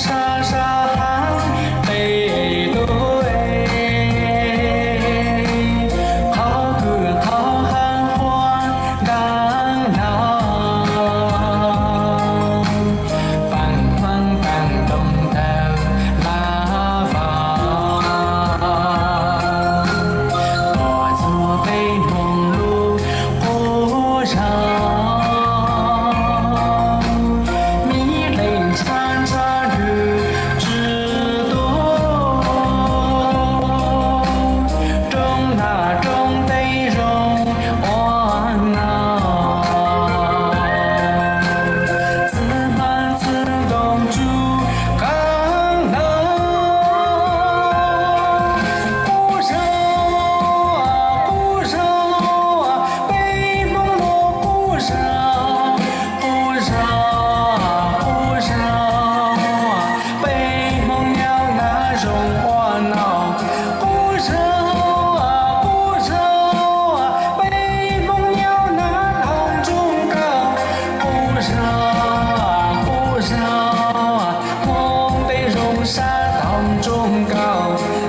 sab sab heev tej tug, qhov kws qhov heev huab ntaag ntaug, paag hmoob taag toom tawg laj vaam, tuam txug peb hmoob lub qub zog, miv dleej ntshav ntshav lwg tsi tuag, roob nag roob teb zoo ua no, txwv hmab txwv nkoog tsuj qab hnav, qub zog, qub zog, peb hmoob lub qub zog, qub zog, qub zog, peb hmoob nyob nab zoo ua no, qub zog, qub zog, peb hmoob nyob nab tau ntsuj kaus, qub zog, qub zog, hmoob tej zoo sab tau ntsuj kaus.